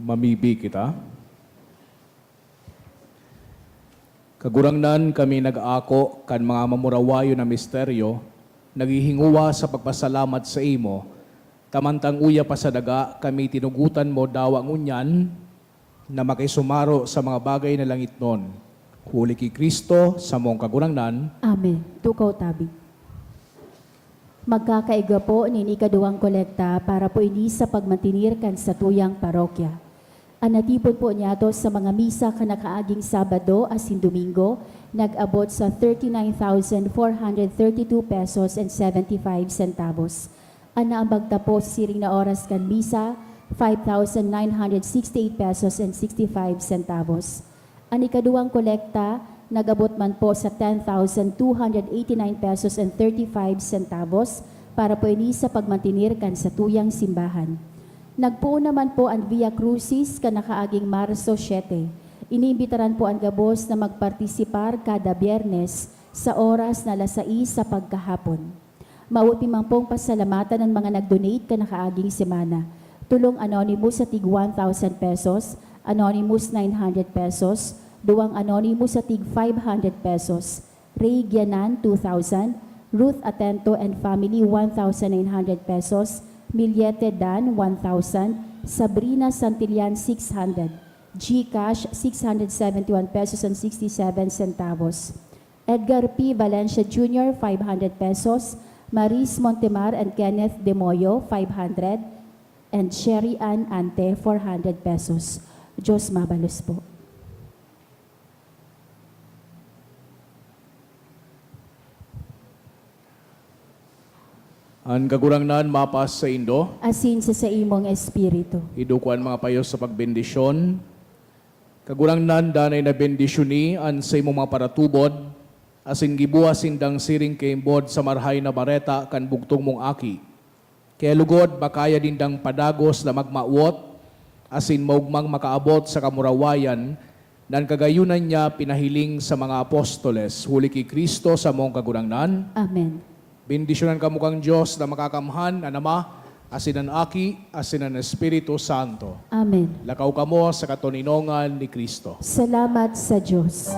Mamibi kita. Kagurangnan, kami nag-aako kan mga mamurawayon na misteryo, naghihinguwa sa pagpasalamat saimo, ta mantang uya pa sa daga kami tinugotan mo dawa ngunyan na makisumaro sa mga bagay na langitnon. Huli ki Cristo, samong Kagurangnan. Amen. Tukaw tabi. Magkakaigwa po nin ikaduwang kolekta para po ini sa pagmantenir kan satuyang parokya. An natipon po niyato sa mga misa kan nakaaging Sabado asin Domingo nag-abot sa thirty-nine thousand four hundred thirty-two pesos and seventy-five centavos. An naambag ta po sa siring na oras kan misa, five thousand nine hundred sixty-eight pesos and sixty-five centavos. An ikaduwang kolekta nag-abot man po sa ten thousand two hundred eighty-nine pesos and thirty-five centavos para po ini sa pagmantenir kan satuyang simbahan. Nagpoon naman po an Via Crucis kan nakaaging Marso siete. Iniimbitaran po an gabos na magpartisipar kada Biyernes sa oras na alas sais sa pagkahapon. Maoti man pong pasalamatan an mga nag-donate kan nakaaging semana. Tolong anonymous sa tig one thousand pesos, anonymous nine hundred pesos, duwang anonymous sa tig five hundred pesos, Ray Gianan, two thousand, Ruth Atento and family, one thousand nine hundred pesos, Miliete Dan, one thousand, Sabrina Santillan, six hundred, GCash, six hundred seventy-one pesos and sixty-seven centavos. Edgar P. Valencia Junior, five hundred pesos, Maris Montemar and Kenneth Demoyo, five hundred, and Sherry Ann Ante, four hundred pesos. Diyos mabalos po. An Kagurangnan mapas saindo. Asin sa saimong espiritu. Idukwa an mga payo sa pagbendisyon. Kagurangnan, danay na bendisyoni an saimong mga paratubod, asin gibuha sindang siring kaimbod sa Marahay na Bareta kan bugtong mong Aki. Kaya lugod, makaya nindang padagos na magmawot asin maogmang makaabot sa kamurawayan na an kagayonan niya pinahiling sa mga apostoles, huli ki Cristo samong Kagurangnan. Amen. Bendisyonan kamo kan Dios na Makakamhan, an Ama, asin an Aki, asin an Espiritu Santo. Amen. Lakaw kamo sa katoninongan ni Cristo. Salamat sa Dios.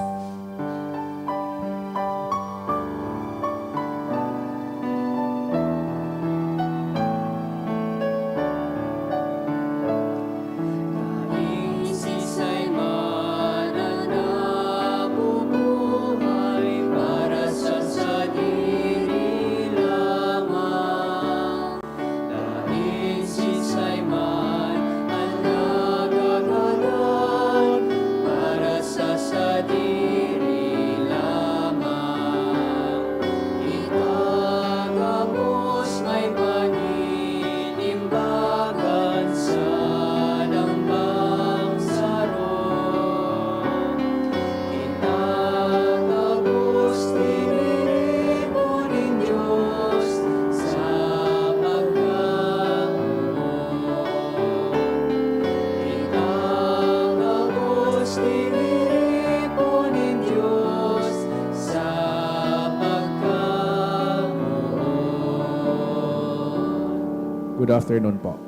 Dai siisay man an nabubuhay para sa sadiri lamang. Dai siisay man an nagagadan para sa sadiri Good afternoon po.